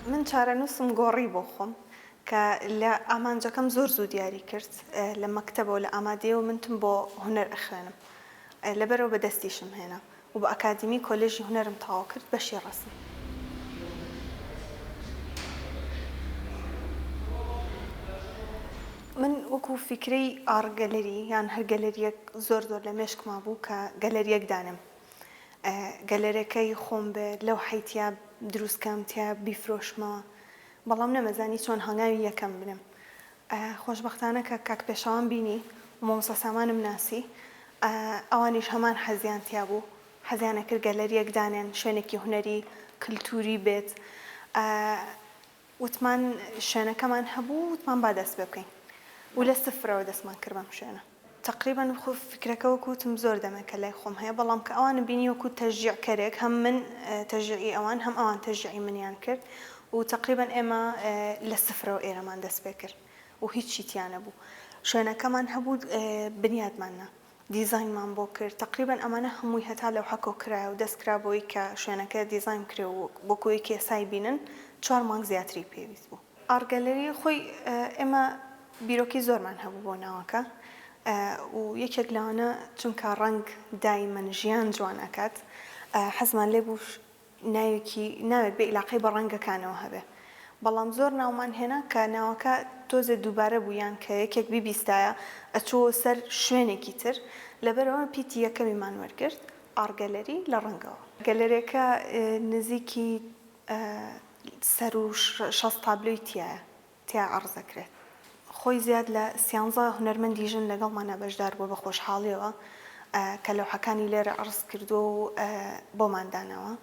من چارەنووسم گۆڕی بۆ خۆم کە لە ئامانجەکەم زۆر زوو دیاری کرد لە مەکتەبەوە لە ئامادەیەوە من تم بۆ هونەر ئەخوێنم لەبەرئەوە بە دەستیشم هێنا و بە ئەکادیمی کۆلێژی هونەرم تەواو کرد بەشی ڕەسم. من وەکو فیکرەی ئاڕ گەلەری یان هەر گەلەریەک زۆر زۆر لە مێشکما بوو کە گەلەریەک دانێم گەلەرەکەی خۆم بێ لەوحەی تیا دروست کەم تیا بیفرۆشمەوە بەڵام نەمەزانی چۆن هەنگاوی یەکەم بنێم خۆشبەختانە کە کاک پێشەوام بینی و مامۆستا سامانم ناسی ئەوانیش هەمان حەزیان تیا بوو حەزیان ئەکرد گەلەریەک دانێن شوێنێکی هونەری کلتوری بێت وتمان شوێنەکەمان هەبوو وتمان با دەست پێ بکەین و لە سفرەوە دەستمان کرد بەم شوێنە. تەقریبەن خۆ فیکرەکە وەکو وتم زۆر دەمێکە لای خۆم هەیە بەڵام کە ئەوانم بینی وەکو تەشجیع کەرێک هەم من تەشجیعی ئەوان هەم ئەوان تەشجیعی منیان کرد و تەقریبەن ئێمە لە سفرەوە ئێرەمان دەست پێ کرد و هیچی تیا نەبوو شوێنەکەمان هەبوو بنیادمان نا دیزاینمان بۆ کرد تەقریبەن ئەمانە هەمووی هەتا لەوحە کۆکرایە و دەست کرا بەوەی کە شوێنەکە دیزاین بکرێ و وەکو ئەوەی کە ئێستا ئەیبینن چوار مانگ زیاتری پێویست بوو. art gallery خۆی ئێمە بیرۆکەی زۆرمان هەبوو بۆ ناوەکە و یەکێک لەوانە چونکە ڕەنگ دایمەن ژیان جوان ئەکات حەزمان لێ بوو ناوێکی ناوێک بێ ئیلاقەی بە ڕەنگەکانەوە هەبێ بەڵام زۆر ناومان هێنا کە ناوەکە تۆزێ دووبارە بوو یان کە یەکێک بیبیستایە ئەچووە سەر شوێنێکی تر لەبەرئەوە پیتی یەکەمیمان وەرگرت art gallery لە ڕەنگەوە. گەلەرێکە نزیکی سەروو 60 تابلۆی تیایە تیا عەڕز ئەکرێت. خۆی زیاد لە سیانزە هونەرمەندی ژن لەگەڵمانا بەشدار بووە بە خۆشحاڵیەوە کە لەوحەکانی لێرە عەڕز کردووە و بۆمان داناوە.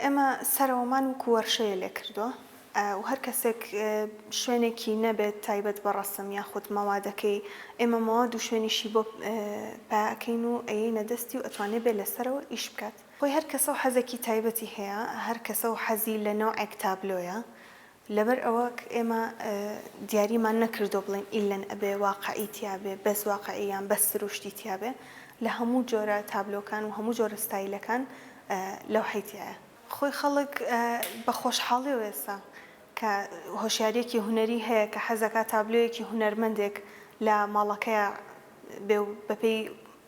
ئێمە سەرەوەمان وەکو وەرشەیە لێ کردووە و هەر کەسێک شوێنێکی نەبێت تایبەت بە ڕەسم یاخود مەوادەکەی ئێمە مەواد و شوێنیشی بۆ پەیا ئەکەین و ئەیەینە دەستی و ئەتوانێ بێ لەسەرەوە ئیش بکات. خۆی هەر کەسەو حەزێکی تایبەتی هەیە هەر کەسەو حەزی لە نەوعێک تابلۆیە لەبەر ئەوە ئێمە دیاریمان نەکردوە بڵێین ئیللەن ئەبێ واقعی تیابێ بەس واقعی یان بەس سروشتی تیابێ لە هەموو جۆرە تابلۆکان و هەموو جۆرە ستایلەکان لەوحەی تیایە. خۆی خەڵک بە خۆشحاڵیەوە ئێستا کە هۆشیاریەکی هونەری هەیە کە حەزەکا تابلۆیەکی هونەرمەندێک لە ماڵەکەیا بێ و بەپێی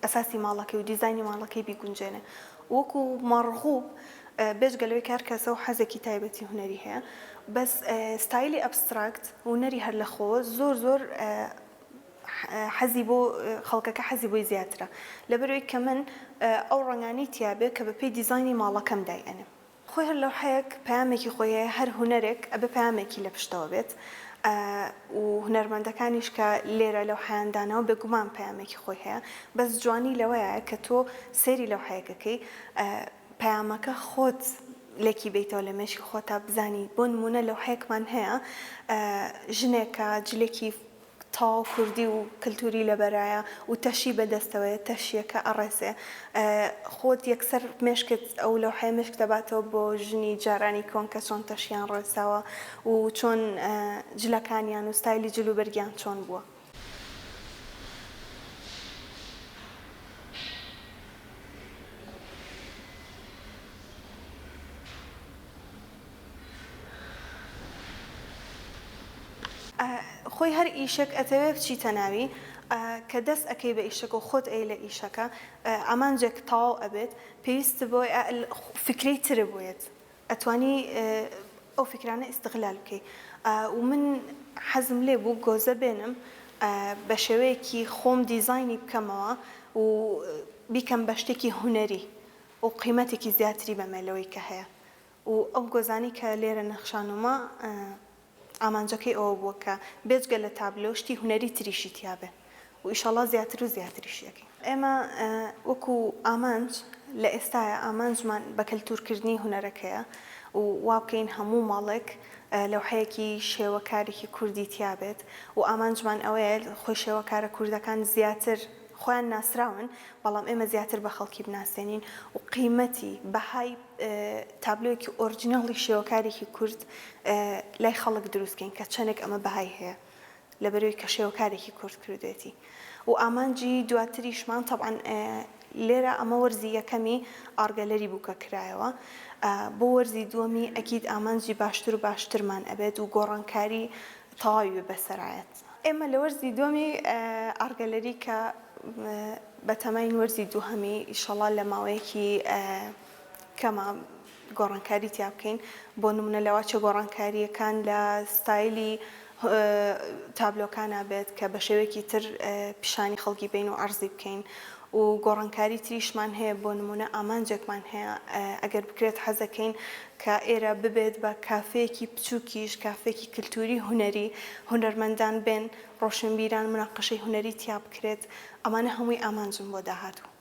ئەساسی ماڵەکەی و دیزاینی ماڵەکەی بیگونجێنێ وەکو مەڕغوب بێجگە لەوەی کە هەر کەسە و حەزێکی تایبەتی هونەری هەیە بەس ستایلی abstract هونەری هەر لە خۆوە زۆر زۆر حەزی بۆ خەڵکەکە حەزی بۆی زیاترە لەبەرئەوەی کە من ئەو ڕەنگانەی تیابێ کە بەپێی دیزاینی ماڵەکەم دایئەنێم. خۆی هەر لەوحەیەک پەیامێکی خۆی هەیە هەر هونەرێک ئەبێ پەیامێکی لە پشتەوە بێت و هونەرمەندەکانیش کە لێرە لەوحەیان داناوە بێگومان پەیامێکی خۆی هەیە بەس جوانی لەوەیە کە تۆ سەیری لەوحەیەک ئەکەی پەیامەکە خۆت لێکی بەیتەوە لە مێشکی خۆتا بزانی بۆ نمونە لەوحەیەکمان هەیە ژنێکە جلێکی تەواو کوردی و کلتوری لەبەرایە و تەشی بەدەستەوەیە تەشیەکە ئەڕێسێ خۆت یەکسەر مێشکت ئەو لەوحەیە مێشکت ئەباتەوە بۆ ژنی جارانی کۆن کە چۆن تەشیان ڕێساوە و چۆن جلەکانیان و ستایلی جل و بەرگیان چۆن بووە. خۆی هەر ئیشێک ئەتەوێ بچیتە ناوی کە دەست ئەکەی بە ئیشەکە و خۆت ئەی لە ئیشەکە ئامانجێک تەواو ئەبێت پێویست بۆی فیکرەی تر بۆیەت ئەتوانی ئەو فیکرانە ئیستغلال بکەی و من حەزم لێ بوو گۆزە بێنم بە شێوەیەکی خۆم دیزاینی بکەمەوە و بیکەم بە شتێکی هونەری و قیمەتێکی زیاتری بەمێ لەوەی کە هەیە و ئەو گۆزانەی کە لێرە نەخشانومە ئامانجەکەی ئەوە بووە کە بێجگە لە تابلۆ شتی هونەری تریشی تیابێ و ئیشەڵا زیاتر و زیاتریشی ئەکەین. ئێمە وەکو ئامانج لە ئێستایا ئامانجمان بە کەلتورکردنی هونەرەکەیە و وابکەین هەموو ماڵێک لەوحەیەکی شێوەکارێکی کوردی تیابێت و ئامانجمان ئەوەیە خۆی شێوەکارە کوردەکان زیاتر خۆیان ناسراون بەڵام ئێمە زیاتر بە خەڵکی بناسێنین و قیمەتی بەهای تابلۆیەکی ئۆرجیناڵی شێوەکارێکی کورد لای خەڵک دروست کەین کە چەندێک ئەمە بەهای هەیە لەبەرەوەی کە شێوەکارێکی کورد کردوێتی و ئامانجی دواتریشمان تەبعەن. لێرە ئەمە وەرزی یەکەمی ئارگەلەری بوو کە کرایەوە بۆ وەرزی دووەمی ئەکید ئامانجی باشتر و باشترمان ئەبێت و گۆڕانکاری تەواوی بەسەرایەت. ئێمە لە وەرزی دووەمی ئارگەلەری کە بەتەماین وەرزی دووهەمی ئیشەڵا لە ماوەیەکی کەما گۆڕانکاری تیا بکەین بۆ نمونە لەواچە گۆڕانکارییەکان لە ستایلی تابلۆکانا بێت کە بە شێوەیەکی تر پیشانی خەڵکی بەین و عەرزی بکەین و گۆڕانکاری تریشمان هەیە بۆ نمونە ئامانجێکمان هەیە ئەگەر بکرێت حەزەکەین کە ئێرە ببێت بە کافێیەکی بچووکیش کافێکی کلتوری هونەری هونەرمەندان بێن ڕۆشنبیران مناقەشەی هونەری تیا بکرێت ئەمانە هەمووی ئامانجن بۆ داهاتوو.